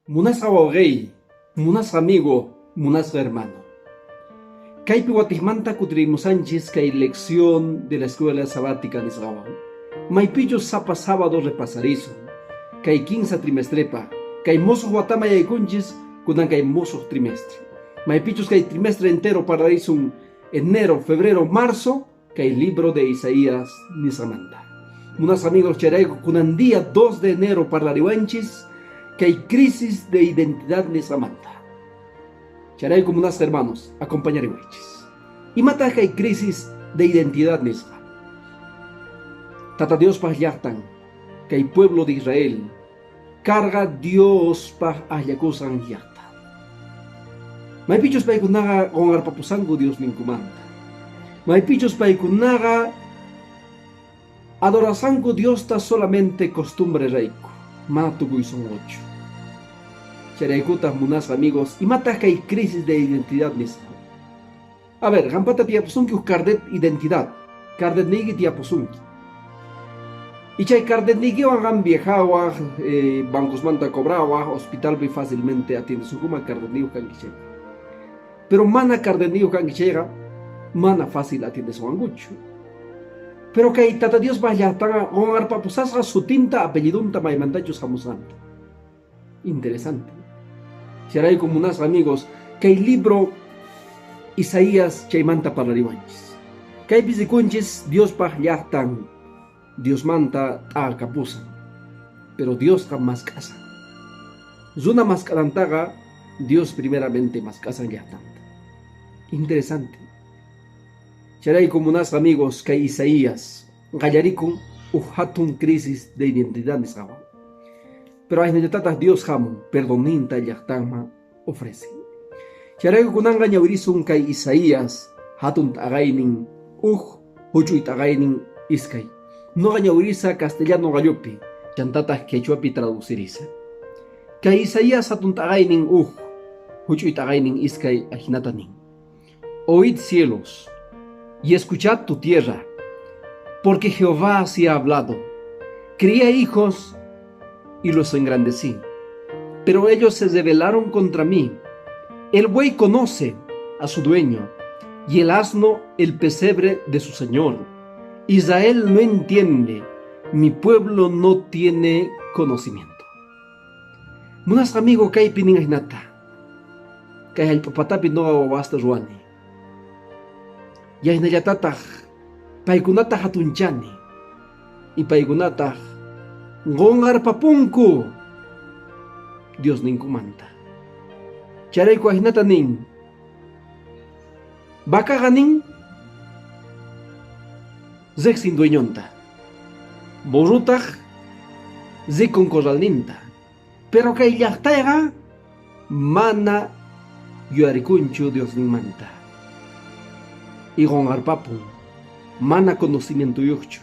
Munasqa wawqey, munasqa amigo, munasqa hermano. Kaypi watiqmanta kutirimusanchis kay lección de la escuela sabática nisqawan. Maypichus sapa sábado repasarisun. Kay kinsa trimestrepaq, kay mosoq wataman yaykunchis kunan kay mosoq trimestre. Maypichus kay trimestre entero parlarisun enero, febrero, marzo kay libro de Isaías nisqamanta. Munasqa amigos, chayrayku kunan día 2 de enero parlariwanchis kay crisis de identidad nisqamanta. Chayrayku munasqa hermanos, acompañariwaychis. Imataq kay crisis de identidad nisqa? Tata Diospaq llaqtan, kay pueblo de Israel, karqa Diospaq akllakusqan llaqta. Maypichus paykunaqa qunqarpapusanku Diosninkumanta. Maypichus paykunaqa adorasanku Diosta solamente costumbre rayku, mana tukuy sunquchu. Chayraykutaq munasqa amigos, imataq kay crisis de identidad nisqa? A ver, qampata tiyapusunki huk carnet identidad. Carnetniyki tiyapusunki. Y chay carnetniykiwan qam viajawaq, bancosmanta cobrawaq, hospitalpi fácilmente atiendesunkuman carnetniyuq kanki chayqa. Pero mana carnetniyuq kanki chayqa, mana fácil atiendesuwankuchu. Pero kay Tata Diospaq llaqtanqa qunqarpapusasqa sutinta, apellidunta maymantachus hamusqanta. Interesante. Chayrayku munasqa amigos, kay libro Isaías chaymanta parlariwanchis. Kaypi rikunchis Diospaq llaqtan Diosmanta t'aqakapusan. Pero Diosqa mask'asan. Runa mask'anantaqa Dios primeramente mask'asan llaqtanta. Interesante. Chayrayku munasqa amigos, kay Isaías qallarikun uj hatun crisis de identidad nisqawan. Pero ajinallatataq Dios hamun, perdoninta llaqtanman ofrecen. Chayrayku kunanqa ñawirisun kay Isaías hatun t'aqaynin uj, huch'uy t'aqaynin iskay. Noqa ñawirisa castellano qallupi, chantataq quechuapi traducirisa. Kay Isaías hatun t'aqaynin uj, huch'uy t'aqaynin iskay ajinata nin. Oíd cielos y escuchad tu tierra, porque Jehová así ha hablado. Crié hijos y los engrandecí, pero ellos se rebelaron contra mí. El buey conoce a su dueño y el asno el pesebre de su señor. Israel no entiende, mi pueblo no tiene conocimiento. Munasqa amigo kaypi nin ajinata. Kay hallp'a patapi noqa wawasta ruwani. Yaynallatataq paykunata hatunchani y paykunataq qunqarpapunku Diosninkumanta. Chayrayku ajinata nin. Vacaqa nin riqsin dueñonta. Burrutaq rikun corralninta. Pero kay llaqtayqa mana yuyarikunchu Diosninmanta. Y qunqarpapun, mana conocimientoyuqchu.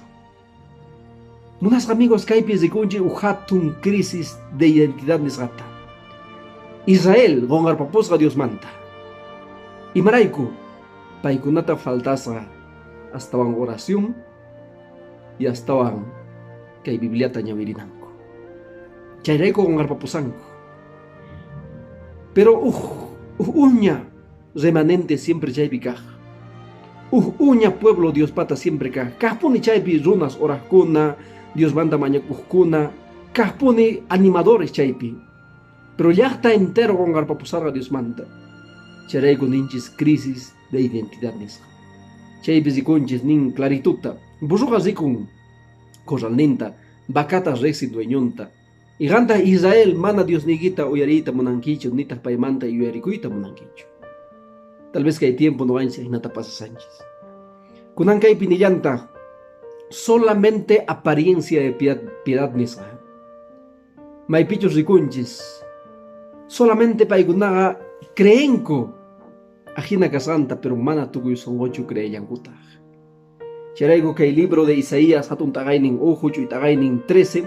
Munasqa amigos, kaypi rikunchik uj hatun crisis de identidad nisqata. Israel qunqarpapusqa Diosmanta. Imarayku paykunata faltasqa astawan oración y astawan kay Bibliata ñawirinanku. Chayrayku qunqarpapusanku. Pero uj uña remanente siempre chaypi kaq. Uj uña pueblo Diospata siempre kaq. Kaqpuni chaypi runas oraqkuna, Diosmanta mañakuqkuna, kaqpuni animadores chaypi. Pero llaqta entero qunqarpapusarqa Diosmanta. Chayrayku ninchis crisis de identidad nisqa. Chaypi rikunchis nin clarituta. Burruqa rikun corralninta, vacata riqsin dueñonta. Y qantaq Israel mana Diosniykita uyariyta munankichu, nitaq paymanta yuyarikuyta munankichu. Tal vez kay tiempo noqanchis ajinata pasasanchis. Kunan kaypi nillantaq solamente apariencia de piedad, piedad nisqa. Maypichus rikunchis solamente paykunaqa creenku ajina kasqanta, pero mana tukuy sunquchu creellankutaq. Chayrayku kay libro de Isaías hatun t'aqaynin uj, huch'uy t'aqaynin 13,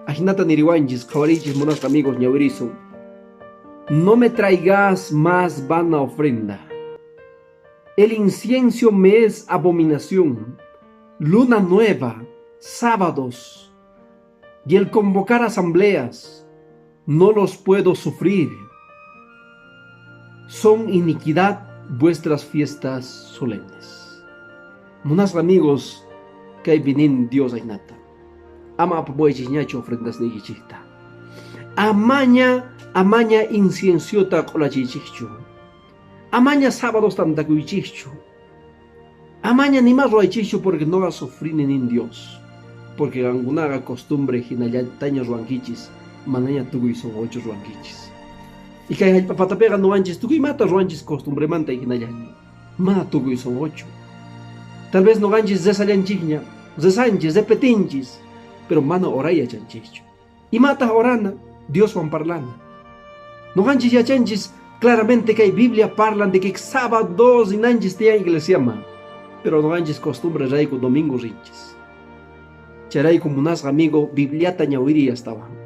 ajinata niriwanchis, qhawariychis munasqa amigos ñawirisun. No me traigas más vana ofrenda. El incienso me es abominación. Luna nueva, sábados, y el convocar asambleas. No los puedo sufrir. Son iniquidad vuestras fiestas solemnes. Munasqa amigos, kaypi nin Dios ajinata. Ama apamuwaychisñachu ofrendasniykichikta. Amaña, amaña inciensiota q'ulachiychikchu. Amaña sábados tantakuychikchu. Amaña nima ruwaychikchu porque noqa sufrini nin Dios. Porque qankunaqa costumbre hinallataña ruwankichis, manaña tukuy sunquchu ruwankichis. Y kay hallp'a patapiqa nuqanchis tukuy imata ruwanchis costumbremanta hinallaña, mana tukuy sunquchu. Tal vez nuqanchis rezallanchikña, rezanchis, repetinchis, pero mana oray yachanchikchu. Imataq orana? Dioswan parlana. Nuqanchis yachanchis claramente kay Biblia parlan de que sábado rinanchis tiyan iglesiaman, pero nuqanchis costumbre rayku domingo rinchis. Chayrayku munasqa amigo Bibliata ñawiriy astawan.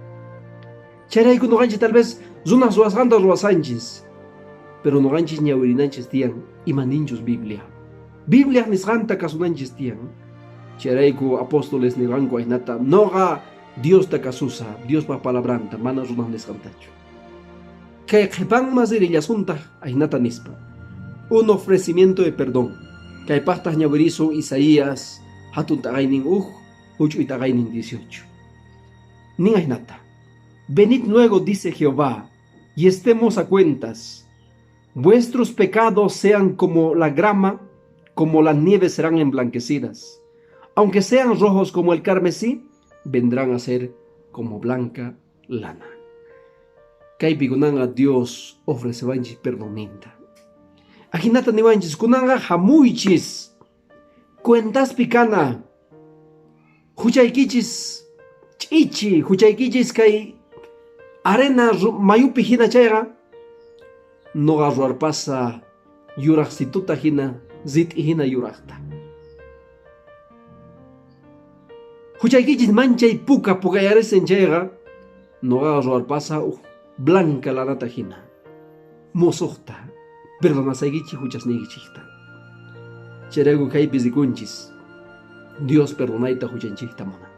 Chayrayku nuqanchis tal vez runaq ruwasqanta ruwasanchis, pero nuqanchis ñawirinanchis tiyan ima ninchus Biblia. Bibliaq nisqanta kasunanchis tiyan. Chayrayku apóstoles nirqanku ajinata, noqa Diosta kasusa, Diospa palabranta, mana runaq nisqantachu. Kay qhipanman ririllasuntaq ajinata nispa. Un ofrecimiento de perdón. Kaypaqtaq ñawirisun Isaías hatun t'aqaynin 1, huch'uy t'aqaynin 18. Nin ajinata. Venid luego, dice Jehová, y estemos a cuentas. Vuestros pecados sean como la grama, como la nieve serán emblanquecidas. Aunque sean rojos como el carmesí, vendrán a ser como blanca lana. Kaypi kunanqa Dios ofrecewanchis perdoninta. Ajinata niwanchis, kunanqa hamuychis, cuentaspi kana, huchaykichis ch'ichi, huchaykichis kay arena mayupi hina chayqa, noqa ruwarpasa yuraqsituta hina, rit'i hina yuraqta. Huchaykichis manchay puka pukayarisen chayqa, noqaqa ruwarpasa uj blanca lanata hina, mosoqta, perdonasaykichis huchasniykichikta. Chayrayku kaypi rikunchis, Dios perdonayta huchanchikta munan.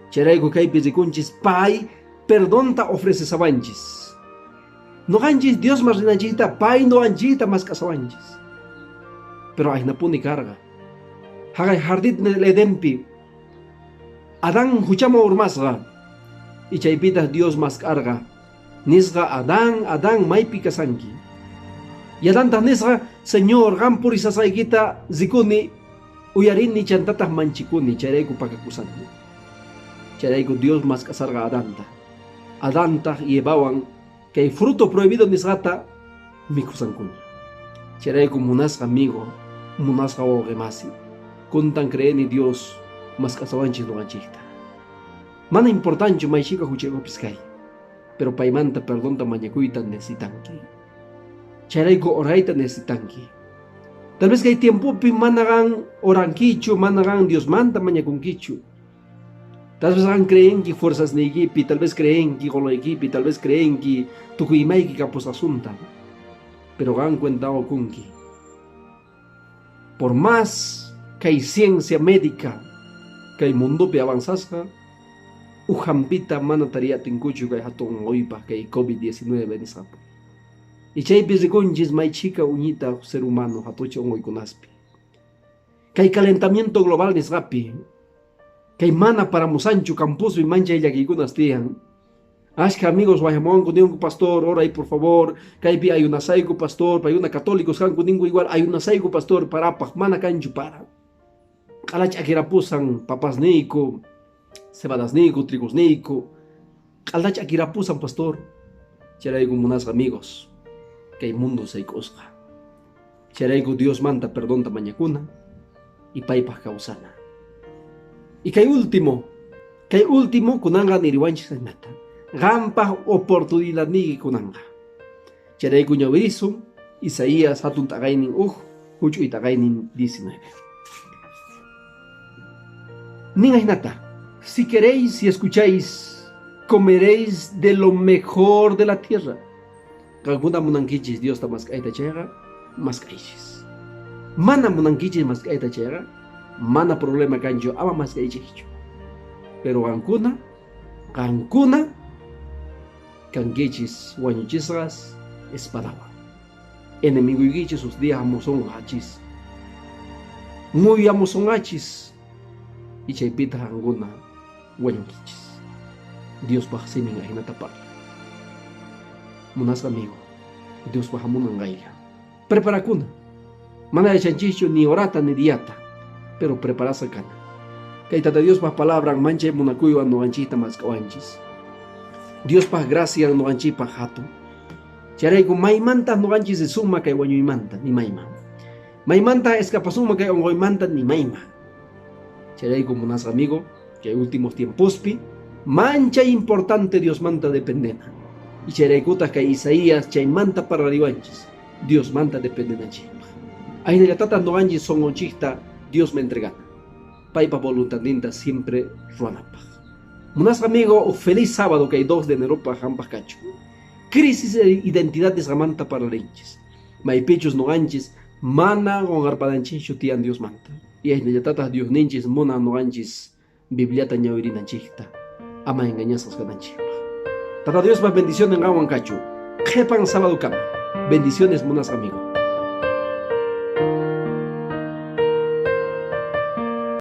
Chayrayku kaypi rikunchis, pay perdonta ofrecesawanchis. Noqanchis Diosman rinanchikta, pay noqanchikta mask'asawanchis. Pero ajinapuni karqa. Haqay jardín del Edenpi, Adán huchaman urmasqa, y chaypitaq Dios mask'arqa. Nisqa, Adán, Adán, maypi kasanki. Y Adantaq nisqa, Señor, qam purisasqaykita rikuni, uyarini chantataq manchikuni, chayrayku pakakusani. Chayrayku Dios mask'asarqa Adanta. Adantaq y Evawan kay fruto prohibido nisqata mikhusankuña. Chayrayku munasqa amigo, munasqa wawqimasi, kuntan creeni Dios mask'asawanchis nuqanchikta. Mana importanchu maychika huchayupis kay, pero paymanta perdonta mañakuyta necesitanki. Chayrayku orayta necesitanki. Tal vez kay tiempopi mana qan orankichu, mana qan Diosmanta mañakunkichu. Tal vez qan creenki fuerzasniykipi, tal vez creenki qoluykipi, tal vez creenki tukuy imayki kapusqasunta. Pero qan cuenta kunki. Por más kay ciencia médica kay mundopi avanzasqa, uj hampita mana tariyatinkuchu kay hatun unquypaq kay COVID-19 nisqapi. Y chaypi rikunchis may chhika uñita ser humano hatucha unquykunaspi. Kay calentamiento global nisqapi, kay mana paramusanchu campuspi manchay llakiykunas tiyan. Ashka amigos wayamuwanku ninku, pastor, oray por favor, kaypi ayunasayku pastor, paykuna católicos kanku ninku igual ayunasayku pastor parapaq, mana kanchu para. Q'ala ch'akirapusan papasniyku, cebadasniyku, trigosniyku, q'ala ch'akirapusan pastor. Chayrayku munasqa amigos, kay mundo sayk'usqa. Chayrayku Diosmanta perdonta mañakuna y paypaq kawsana. Y kay último kunanqa niriwanchis ajinata. Qanpaq oportunidadniyki kunanqa. Chayrayku ñawirisun Isaías hatun t'aqaynin 1, huch'uy t'aqaynin 19. Nin ajinata, si queréis y escucháis, comeréis de lo mejor de la tierra. Qankuna munankichis Diosta mask'ayta chayqa, mask'aychis. Mana munankichis mask'ayta chayqa, mana problema kanchu, ama mask'aychikchu. Pero qankuna, Kankichis wañuchisqas espadawan. Enemiguykichis huk día hamusonqachis. Muyamusonqachis. Y chaypita qankuna wañunkichis. Diospaq simin ahinata parla. Munasqa amigo, Diospaq hamunan qaylla. Preparakuna. Mana yachanchischu ni horata ni diata, pero preparasqa kana. Kay Tata Diospaq palabran manchay munakuywan nuqanchikta mask'awanchis. Diospaq gracian nuqanchikpaq hatun. Chayrayku maymantaq nuqanchis risunman kay wañuymanta ni mayman. Maymantaq escapasunman kay unquymanta ni mayman. Chayrayku munasqa amigo, kay últimos tiempospi manchay importante Diosmanta dependena. Y chayraykutaq kay Isaías chaymanta parlariwanchis, Diosmanta dependenanchikpaq. Ahinallatata nuqanchis sunqunchikta Diosman entregana. Paypa voluntadninta siempre ruwanapaq. Munasqa amigo, feliz sábado kay 2 de eneropaq qampaq kachun. Crisis de identidad nisqamanta parlarinchis. Maypichus nuqanchis mana qunqarpananchischu tiyan Diosmanta. Y ahinallatata Diosninchis munan nuqanchis Bibliata ñawirinanchikta ama engañasqas kananchikpaq. Tata Diospa bendiciones qanwan kachun. Qhipan sábado kama. Bendiciones munasqa amigo.